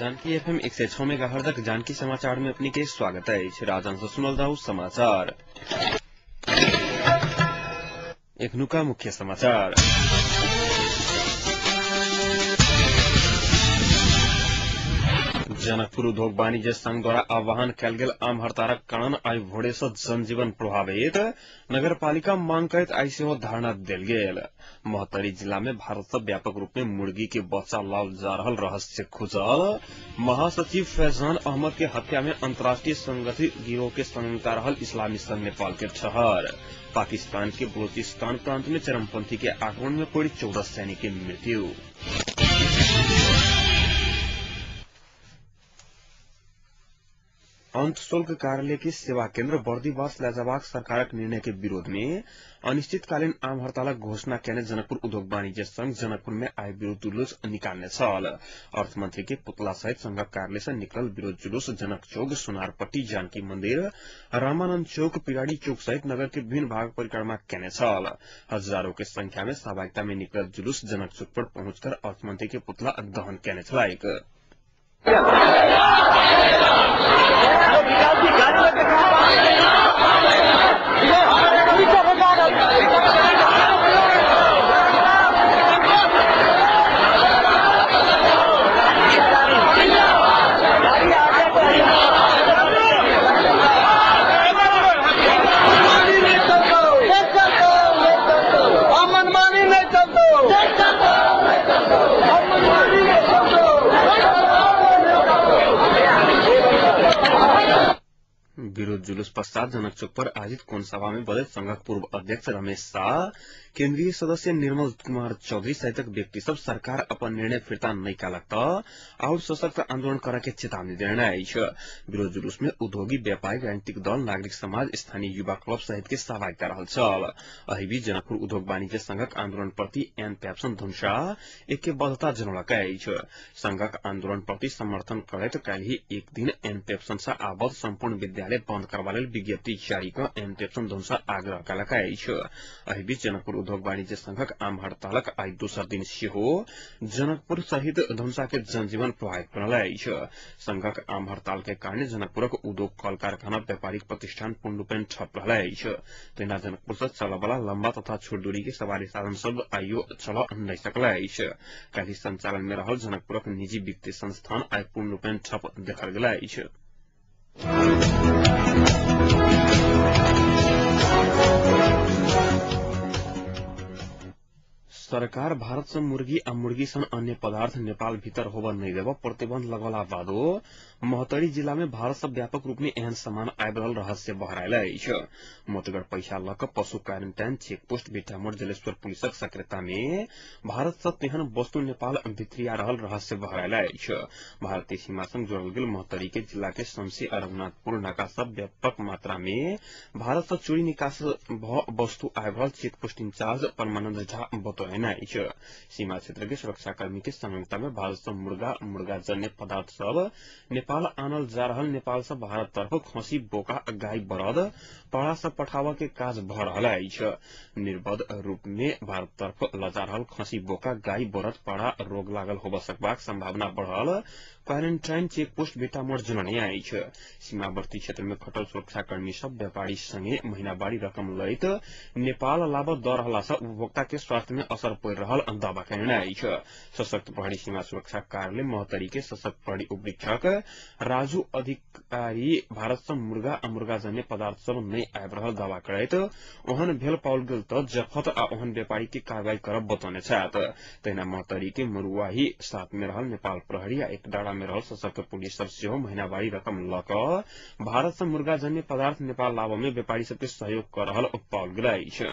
Janaki FM 106 megahertz Janaki समाचार में अपने के स्वागत है। राजन से सुनल जाऊ समाचार। एखनुका मुख्य समाचार। जनकपुर उद्योग वाणिज्य संघ द्वारा आह्वान कयल गेल आम हड़तालक कारण आइ भोरे सँ जनजीवन प्रभावित। नगरपालिका मांग करैत आइ सेहो धरना देल गेल। महोत्तरी जिला में भारत सँ व्यापक रूप में मुर्गी के बच्चा लाओल जा रहल रहस्य खुजल। महासचिव फैजान अहमद के हत्या में अंतर्राष्ट्रीय संगठित गिरोह के संलग्नता रहल इस्लामी संघ नेपाल के ठहर। पाकिस्तान के बलूचिस्तान प्रांत में चरमपंथी के आक्रमण में पड़ी 14 सैनिक की मृत्यु। अंत शुल्क कार्यालय के सेवा केन्द्र बर्दीवास लऽ सरकारक निर्णय के विरोध में अनिश्चितकालीन आम हड़तालक घोषणा केने जनकपुर उद्योग वाणिज्य संघ जनकपुर में आइ विरोध जुलूस निकालने छल। अर्थमंत्री के पुतला सहित संघक कार्यालय से निकलल विरोध जुलूस जनक चौक, सोनारपट्टी, जानकी मंदिर, रामानंद चौक, पिराड़ी चौक सहित नगर के विभिन्न भाग परिक्रमा केने छल। हजारों के संख्या में सहभागिता में निकलल जुलूस जनक चौक पर पहुंचकर अर्थमंत्री के पुतला दहन केने छलैक। विरोध जुलूस पश्चात जनक चौक पर आयोजित कोण सभा में बजैत संघक पूर्व अध्यक्ष रमेश शाह, केंद्रीय सदस्य निर्मल कुमार चौधरी सहितक व्यक्ति सब सरकार अपन निर्णय फिर्ता नहि कयलक तऽ आओर सशक्त आंदोलन करय के चेतावनी देने अछि। विरोध जुलूस में उद्योगी, व्यापारिक, राजनीतिक दल, नागरिक समाज, स्थानीय युवा क्लब सहित के सहभागिता रहल छल। एहि बीच जनकपुर उद्योग वाणिज्य संघक आंदोलन प्रति एन पैप्सन धनुषा ऐक्यबद्धता जनौलक अछि। संघक आंदोलन प्रति समर्थन करैत काल्हि एक दिन एन पैप्सन सँ आबद्ध सम्पूर्ण विद्यालय बंद करबा लेल विज्ञप्ति जारी कऽ एन पैप्सन धनुषा आग्रह कयलक अछि। एहि बीच जनकपुर उद्योग वाणिज्य संघक आम हड़तालक आइ दोसर दिन सेहो जनकपुर सहित धनुषा के जनजीवन प्रभावित बनल अछि। संघक आम हड़ताल के कारण जनकपुरक उद्योग, कल कारखाना, व्यापारिक प्रतिष्ठान पूर्णरूपेण ठप रहल अछि। तहिना जनकपुर सँ चलयवला लम्बा तथा छोट दूरी के सवारी साधन सब आइयो चलऽ नहि सकल अछि। काल्हि संचालन में रहल जनकपुरक निजी वित्तीय संस्थान आइ पूर्णरूपेण ठप देखल गेल अछि। सरकार भारत से मुर्गी आ मुर्गी सन अन्य पदार्थ नेपाल भीतर होबय नहि देबऽ प्रतिबंध लगौला बादो महोत्तरी जिला में भारत से व्यापक रूप में एहन सामान आबि रहल रहस्य बहरायल अछि। मोतगर पैसा लऽ कऽ पशु क्वारेंटाइन चेकपोस्ट भिट्ठामोड़ जलेश्वर पुलिसक सक्रियता में भारत से तेहन वस्तु नेपाल भितरिया रहल रहस्य बहरायल अछि। भारतीय सीमा संग जोड़ल गेल महोत्तरी के जिला के शमसी आ रघुनाथपुर नाका सब व्यापक मात्रा में भारत से चोरी निकास भऽ वस्तु आबि रहल चेकपोस्ट इंचार्ज परमानंद झा बतौलनि। सीमा क्षेत्र के सुरक्षाकर्मी के संलग्नता में भारत से मुर्गा, मुर्गा जन्य पदार्थ सब नेपाल आनल जा रहल नेपाल से भारत तरफ खसी, बोका, गाय, बरद, पाड़ा सब पठाबऽ के काज भऽ रहल अछि। निर्बध रूप में भारत तरफ लऽ जा रहल खसी, बोका, गाय, बरद, पाड़ा रोग लागल होबऽ सकबाक संभावना बढ़ल क्वारेंटाइन चेकपोस्ट भिट्ठामोड़ जनौने अछि। सीमावर्ती क्षेत्र में खटल सुरक्षाकर्मी सब व्यापारी संगे महीनावारी रकम लैत नेपाल लाबऽ दऽ रहला सँ उपभोक्ता के स्वास्थ्य में असर पड़ि रहल दावा कयने अछि। सशक्त प्रहरी सीमा सुरक्षा कार्यालय महोत्तरी के सशक्त प्रहरी उपरीक्षक राजू अधिकारी भारत सँ मुर्गा आ मुर्गाजन्य पदार्थ सब नहि आबि रहल दावा करैत ओहन भेल पाओल गेल तऽ जफत आ ओहन व्यापारी के कार्रवाई करब बतौने छथि। तहिना महोत्तरी के मरुआही 7 में रहल नेपाल प्रहरी आ एक डाँडा में रहल सशक्त पुलिस सब सेहो महीनावारी रकम लऽ कऽ भारत सँ मुर्गाजन्य पदार्थ नेपाल लाबऽ में व्यापारी सबके सहयोग कऽ रहल पाओल गेल अछि।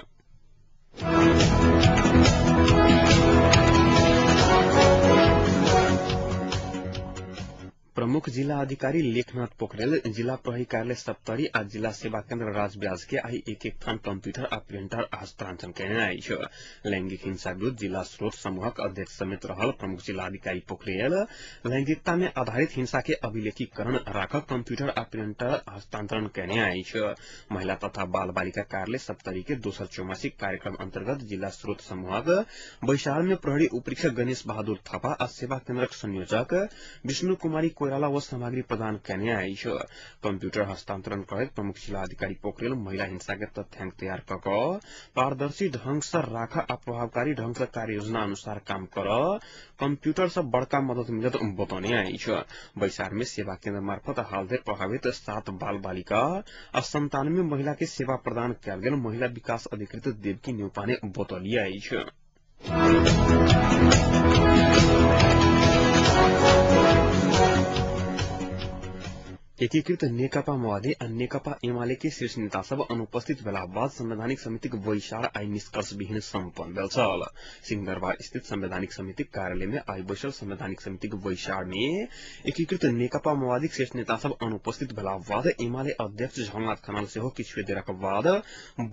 प्रमुख जिला अधिकारी लेखनाथ पोखरेल जिला प्रहरी कार्यालय सप्तरी आ जिला सेवा केन्द्र राजब्याज के आई एक एक थान कंप्यूटर आ प्रिंटर हस्तांतरण केने अछि। लैंगिक हिंसा विरूद्ध जिला स्रोत समूहक अध्यक्ष समेत रहल प्रमुख जिला अधिकारी पोखरेल लैंगिकता में आधारित हिंसा के अभिलेखीकरण राख कंप्यूटर आ प्रिंटर हस्तांतरण केने अछि। महिला तथा बाल बालिका कार्यालय सप्तरी के दोसर चौमासिक कार्यक्रम अंतर्गत जिला स्रोत समूहक बैसार में प्रहरी उपरीक्षक गणेश बहादुर थापा आ सेवा केन्द्रक संयोजक विष्णु कुमारी कोइराला व सामग्री प्रदान केने अछि। कंप्यूटर हस्तांतरण करैत प्रमुख जिला अधिकारी पोखरेल महिला हिंसा के तथ्यांक तैयार क पारदर्शी ढंग से राख आ प्रभावकारी ढंग से कार्ययोजना अनुसार काम कर कंप्यूटर से बड़का मदद मिलत बतौने अछि। बैसार में सेवा केन्द्र मार्फत हाल धरि प्रभावित 7 बाल बालिका आ 97 महिला के सेवा प्रदान कयल गेल महिला विकास अधिकृत देवकी न्यौपाने बतौली अछि। एकीकृत नेकपा माओवादी आ नेकपा एमाले के शीर्ष नेता सब अनुपस्थित भेला बाद संवैधानिक समितिक बैसार आइ निष्कर्ष विहीन सम्पन्न भेल छल। सिंहदरबार स्थित संवैधानिक समितिक कार्यालय में आइ बैसल संवैधानिक समितिक बैसार में एकीकृत नेकपा माओवादीक शीर्ष नेता सब अनुपस्थित भेला बाद एमाले अध्यक्ष झलनाथ खनाल सेहो किछु देरक बाद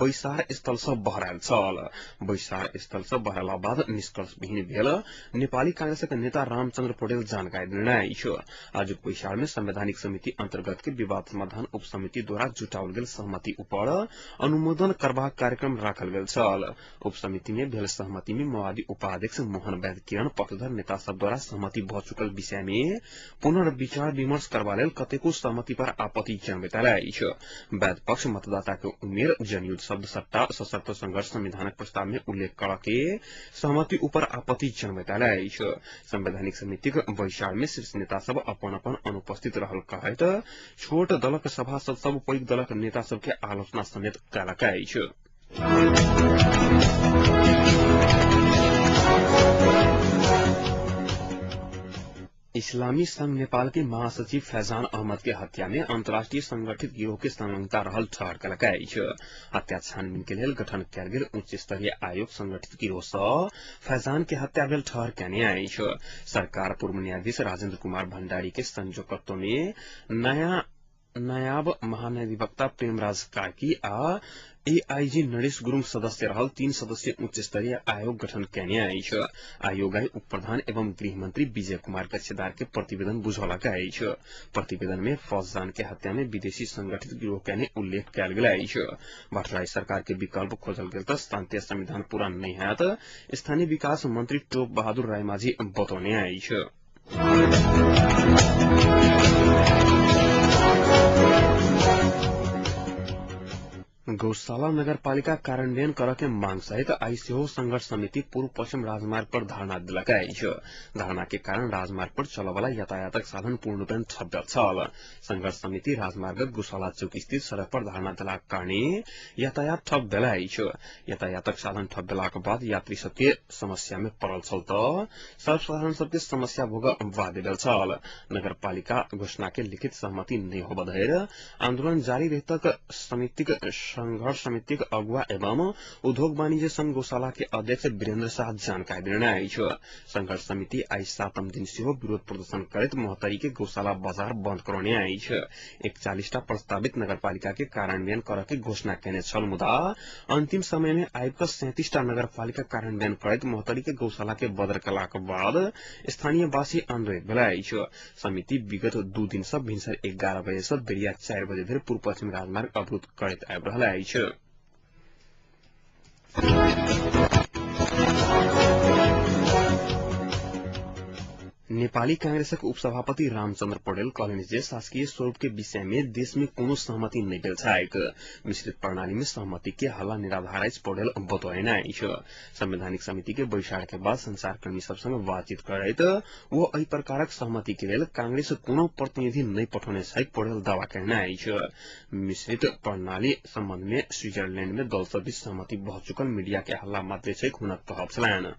बैसार स्थल सँ बहरायल छल। बैसार स्थल सँ बहराला बाद निष्कर्ष विहीन भेल नेपाली कांग्रेसक नेता रामचन्द्र पौडेल जानकारी देने अछि। आजुक बैसार में संवैधानिक समिति अंतर्गत के विवाद समाधान उप समिति द्वारा जुटाओल गेल सहमति ऊपर अनुमोदन करबाक कार्यक्रम राखल गेल छल। उप समिति में भेल सहमति में माओवादी उपाध्यक्ष मोहन वैद्य किरण पक्षधर नेता सब द्वारा सहमति भ चुकल विषय में पुनर्विचार विमर्श करबा लेल कतेको सहमति पर आपत्ति जनबैत अछि। वैद्य पक्ष मतदाता के उमेर जनयुद्ध शब्द सट्टा सशर्त संघर्ष संविधानक प्रस्ताव में उल्लेख कर के सहमति ऊपर आपत्ति जनबैत अछि। संवैधानिक समितिक बैसार में शीर्ष नेता सब अपन अपन अनुपस्थित रहल कहैत छोट दलक सभासद सब पैघ दलक नेता सबके आलोचना समेत कयलक अछि। इस्लामी संघ नेपाल के महासचिव फैजान अहमद के हत्या में अंतर्राष्ट्रीय संगठित गिरोह के संलग्नता रहल ठहर कयलक अछि। हत्या छानबीन के लेल गठन कयल गेल उच्च स्तरीय आयोग संगठित गिरोह सँ फैजान के हत्या भेल ठहर कयने अछि। सरकार पूर्व न्यायाधीश राजेंद्र कुमार भंडारी के संयोजकत्व में नायब महाधिवक्ता प्रेमराज कार्की आ एआईजी नरेश गुरूङ सदस्य रहल 3 सदस्यीय उच्च स्तरीय आयोग गठन कयने अछि। आयोग उप प्रधान एवं गृहमंत्री विजय कुमार गच्छेदार के प्रतिवेदन बुझौलक अछि। प्रतिवेदन में फौजान के हत्या में विदेशी संगठित गिरोह के उल्लेख कयल गेल अछि। भट्टराई सरकार के विकल्प खोजल गेल त प्रांतीय संविधान पूरा नहि होयत, स्थानीय विकास मंत्री टोप बहादुर रायमाझी बतौने अछि। गौशाला नगरपालिका कार्यान्वयन कर के मांग सहित आई सेहो संघर्ष समिति पूर्व पश्चिम राजमार्ग पर धरना दिलक अछि। धरना के कारण राजमार्ग पर चलयवला यातायातक साधन पूर्णरूपेण ठप भेल छल। संघर्ष समिति राजमार्गक गौशाला चौक स्थित सड़क पर धरना देलाक कारणे यातायात ठप भेल अछि। यातायातक साधन ठप भेलाक बाद यात्री सबके समस्या में पड़ल छल त सर्वसाधारण सबके समस्या भोग बाध्य भेल छल। नगरपालिका घोषणा के लिखित सहमति नहि होबय धरि आंदोलन जारी रहतक समितिक संघर्ष समितिक अगुवा एवं उद्योग वाणिज्य संघ गौशाला के अध्यक्ष वीरेन्द्र शाह जानकारी देने अछि। संघर्ष समिति आई 7म दिन सेहो विरोध प्रदर्शन करैत महोत्तरी के गौशाला बाजार बंद करौने अछि। 41टा प्रस्तावित नगरपालिका के कार्यान्वयन कर के घोषणा केने छल, मुदा अंतिम समय में आबि क 37टा नगरपालिका कार्यान्वयन करैत महोत्तरी के गौशाला के बदर कयलाक बाद स्थानीयवासी आन्दोलित भेल अछि। समिति विगत 2 दिन सँ भिनसर 11 बजे सँ बेरिया 4 बजे धरि पूर्व पश्चिम राजमार्ग अवरुद्ध करैत आबि रहल अछि। नेपाली कांग्रेसक उपसभापति रामचन्द्र पौडेल कहलनि जे शासकीय स्वरूप के विषय में देश में कोनो सहमति नहि भेल छैक। मिश्रित प्रणाली में सहमति के हल्ला निराधार अछि पौडेल बतौने अछि। संवैधानिक समिति के बैसार के बाद संचारकर्मी सब संग बातचीत करैत वो एहि प्रकारक सहमति के लेल कांग्रेस कोनो प्रतिनिधि नहि पठौने छैक पौडेल दावा कयने अछि। मिश्रित प्रणाली संबंध में स्विट्जरलैंड में दल सब बीच सहमति भ चुकल मीडिया के हल्ला मात्र छैक हुनक कहब छलनि।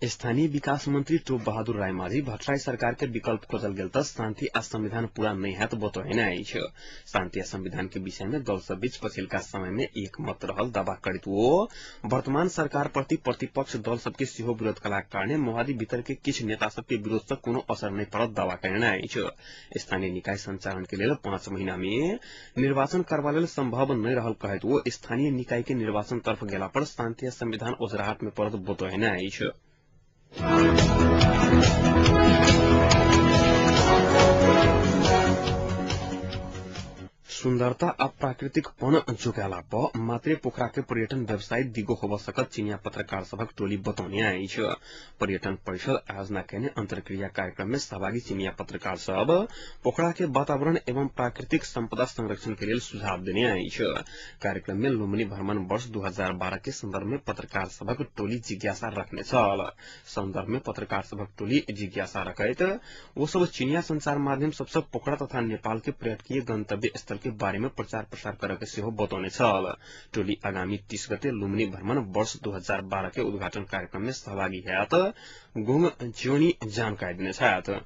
स्थानीय विकास मंत्री टोप बहादुर रायमाझी भट्टराई सरकार के विकल्प खोजल गेल त शान्ति आ संविधान पूरा नहीं हैत बतौने अछि। शान्ति आ संविधान के विषय में दल सब बीच पछिलका समय में एकमत रहल दावा करैत वो वर्तमान सरकार प्रति प्रतिपक्ष दल सबके सेहो विरोध कलाक कारणे माओवादी भीतर के किछु नेता सबके विरोध से कोनो असर नहीं पड़त दावा करने अछि। स्थानीय निकाय संचालन के लेल 5 महीना में निर्वाचन करबा लेल संभव नहीं रहल कहैत वो स्थानीय निकाय के निर्वाचन तर्फ गेला पर शान्ति आ संविधान ओझराहट में पड़त बतौने अछि। सुन्दरता आ प्राकृतिक पन जोगाला पर मात्रे पोखरा के पर्यटन व्यवसाय दिगो होब सकत चिनिया पत्रकार सभक टोली बतौने अछि। पर्यटन परिषद आयोजना केने अंतर्क्रिया कार्यक्रम में सहभागी चिनिया पत्रकार सब पोखरा के वातावरण एवं प्राकृतिक संपदा संरक्षण के लेल सुझाव देने अछि। कार्यक्रम में लुम्बिनी भ्रमण वर्ष 2012 के संदर्भ में पत्रकार सभक टोली जिज्ञासा रखने छल। संदर्भ में पत्रकार सभक टोली जिज्ञासा रखैत वो सब चिनिया संचार माध्यम सबसे पोखरा तथा नेपाल के पर्यटकीय गंतव्य स्थल के बारे में प्रचार प्रसार करे के सेहो बतौने छल। टोली आगामी 30 गते लुम्बिनी भ्रमण वर्ष 2012 के उद्घाटन कार्यक्रम में सहभागी हैत गोंग जोनी जानकारी देने छथि।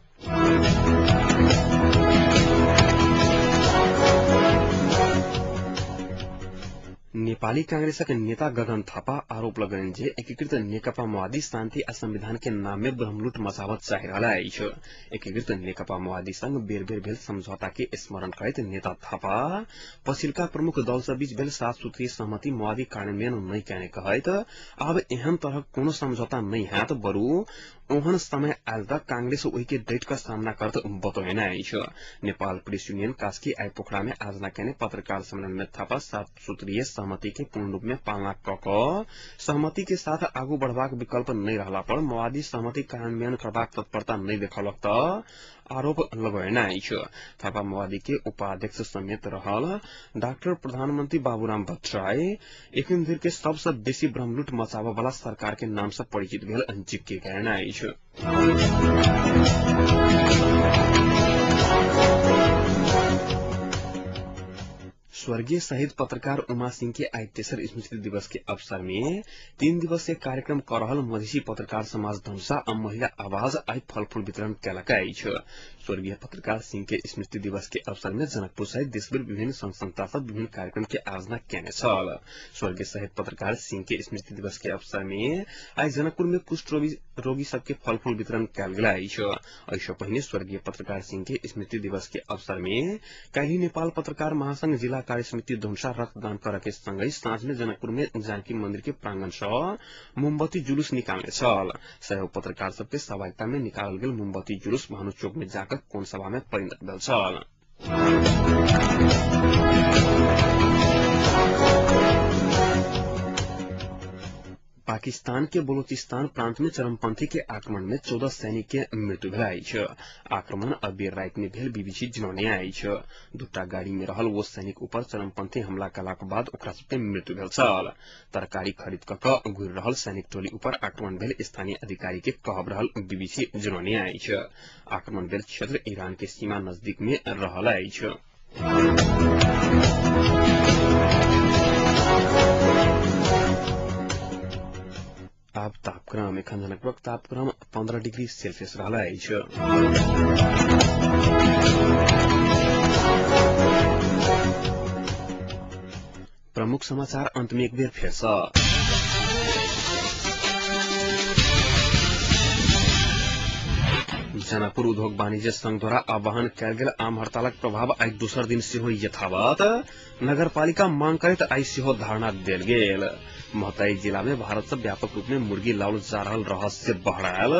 नेपाली कांग्रेसक नेता गगन थापा आरोप लगौलनि जे एकीकृत नेकपा माओवादी शान्ति आ संविधान के नाम में ब्रह्मलूट मचावत चाहि रहल अछि। एकीकृत नेकपा माओवादी संग बेर बेर भेल समझौता के स्मरण करैत नेता थापा पछिलका प्रमुख दल सब बीच भेल 7 सूत्रीय सहमति माओवादी कार्यान्वयन नहि कयने कहैत आब एहन तरहक कोनो समझौता नहि हैत, बरु ओहन समय आयल त कांग्रेस ओहि के डटि क सामना करत बतौने अछि। नेपाल प्रेस यूनियन कास्की आइ पोखरा में आयोजना केने पत्रकार सम्मेलन में थापा 7 सूत्रीय सहमति के पूर्ण रूप में पालना क क सहमति के साथ आगू बढ़बाक विकल्प नहि रहला पर माओवादी सहमति कार्यान्वयन करबाक तत्परता नहि देखौलक त आरोप लगौने अछि। थापा माओवादी के उपाध्यक्ष समेत रहल डाक्टर प्रधानमंत्री बाबूराम भट्टराई एखन धरि के सबसँ बेसी ब्रह्मलूट मचाबऽ वाला सरकार के नाम से परिचित भेल जिक्र कयने अछि। स्वर्गीय शहीद पत्रकार उमा सिंह के आइ तेसर स्मृति दिवस के अवसर में 3 दिवसीय कार्यक्रम कर रहल मधेसी पत्रकार समाज धनुषा आ महिला आवाज आइ फलफूल वितरण केलक अछि। स्वर्गीय पत्रकार सिंह के स्मृति दिवस के अवसर में जनकपुर सहित देशभर विभिन्न संघ संस्था सब विभिन्न कार्यक्रम के आयोजना केने छल। स्वर्गीय शहीद पत्रकार सिंह के स्मृति दिवस के अवसर में आइ जनकपुर में कुष्ठ रोगी सबके फलफूल वितरण कयल गेल अछि। एहिसँ पहिने स्वर्गीय पत्रकार सिंह के स्मृति दिवस के अवसर में काल्हि नेपाल पत्रकार महासंघ जिला कार्य समिति धनुषा रक्तदान करे के संगै साँझ में जनकपुर में जानकी मंदिर के प्रांगण सँ मोमबत्ती जुलूस निकालने छल। सयौं पत्रकार सबके सहभागिता में निकालल गेल मोमबत्ती जुलूस भानु चौक में जाकर कोण सभा में परिणत भेल छल। पाकिस्तान के बलूचिस्तान प्रांत में चरमपंथी के आक्रमण में 14 सैनिक के मृत्यु भेल अछि। आक्रमण अबेर राति में भेल बीबीसी जनौने अछि। दूटा गाड़ी में रहल वो सैनिक ऊपर चरमपंथी हमला कलाक बाद ओकरा सबके मृत्यु भेल छल। तरकारी खरीद क घुरि रहल सैनिक टोली ऊपर आक्रमण भेल स्थानीय अधिकारी के कहब रहल बीबीसी जनौने अछि। आक्रमण भेल क्षेत्र ईरान के सीमा नजदीक में रहल अछि। आब तापक्रम एखन जनकपुरक तापक्रम 15 डिग्री सेल्सियस रहल अछि। प्रमुख समाचार अंत में एक बेर फेर सँ। जनकपुर उद्योग वाणिज्य संघ द्वारा आह्वान कयल गेल आम हड़तालक प्रभाव आइ दोसर दिन सेहो यथावत। नगरपालिका मांग करैत आइ सेहो धरना देल गेल। महोत्तरी जिला में भारत से व्यापक रूप में मुर्गी लाओल जा रहल रहस्य बहरायल।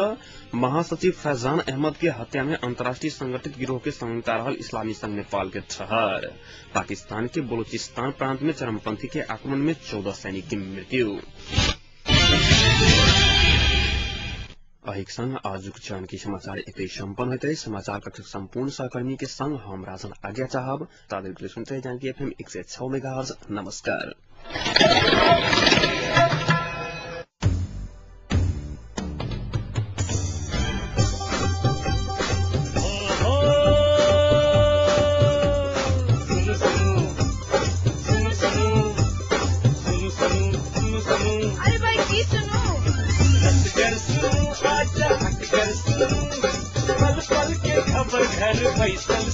महासचिव फैजान अहमद के हत्या में अंतर्राष्ट्रीय संगठित गिरोह के संलग्नता रहल इस्लामी संघ नेपाल के ठहर। पाकिस्तान के बलूचिस्तान प्रांत में चरमपंथी के आक्रमण में 14 सैनिक की मृत्यु। अहिक संग आजुक जानकी समाचार एतै सम्पन्न होइत अछि। समाचार कक्षक सम्पूर्ण सहकर्मी के संग हम राजन आज्ञा चाहब। ताधरि सुनते रही जानकी एफएम 106 मेगाहर्ट्ज। नमस्कार। अरे भाई की सुनू। पर घर बैसल